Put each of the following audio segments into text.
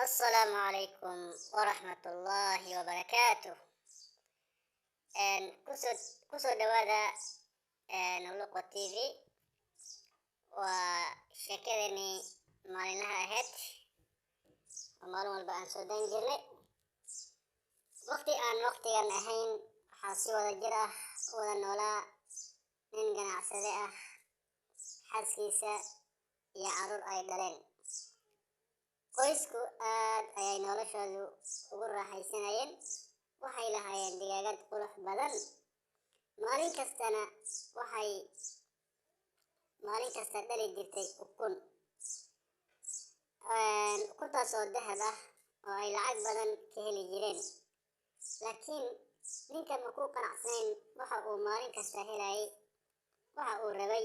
Asalaamu calaykum waraxmatullaahi wabarakaatuh. Kusoo dhawaada Luqwa TV. Waa sheekadeenii maalinlaha ahayd oo maalin walba aan soo dayn jirnay. Waqti aan waqtigan ahayn waxaa si wada jir ah u wada noolaa nin ganacsade ah, xaaskiisa iyo carruur ay dhaleen. Qoysku aad ayay noloshoodu ugu raaxaysanayeen. Waxay lahaayeen digaagad qurux badan. Maalin kastana waxay maalin kasta dhali jirtay ukun. Ukuntaas oo dahab ah oo ay lacag badan ka heli jireen. Laakiin ninka ma ku qanacsanayn waxa uu maalin kasta helayay. Waxa uu rabay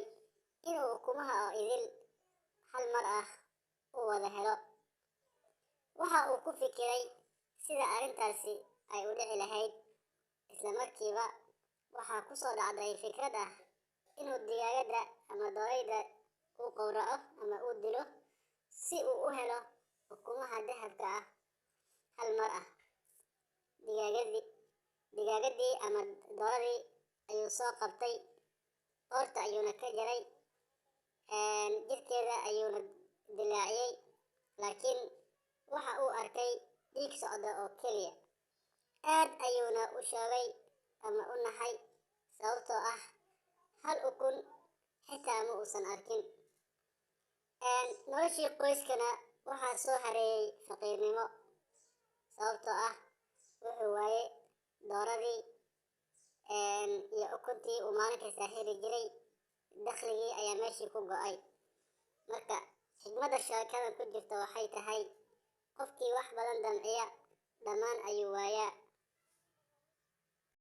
inuu ukumaha oo idil hal mar ah u wada helo. Waxa uu ku fikiray sida arrintaasi ay u dhici lahayd. Isla markiiba waxaa ku soo dhacday fikrad ah inuu digaagadda ama doorayda uu qowraco ama uu dilo si uu u helo ukumaha dahabka ah hal mar ah. Digaagadii ama dooradii ayuu soo qabtay, qoorta ayuuna ka jaray, jirkeeda ayuuna dilaaciyay, laakiin waxa uu arkay dhiig socda oo keliya. Aad ayuuna u shoogay ama u naxay, sababtoo ah hal ukun xitaa ma uusan arkin. Noloshii qoyskana waxaa soo hareeyay faqiirnimo, sababtoo ah wuxuu waayay dooradii iyo ukuntii uu maalin kasta heli jiray. Dakhligii ayaa meeshii ku go'ay. Marka xigmadda sheekadan ku jirta waxay tahay, qofkii wax badan damciya dhammaan ayuu waayaa.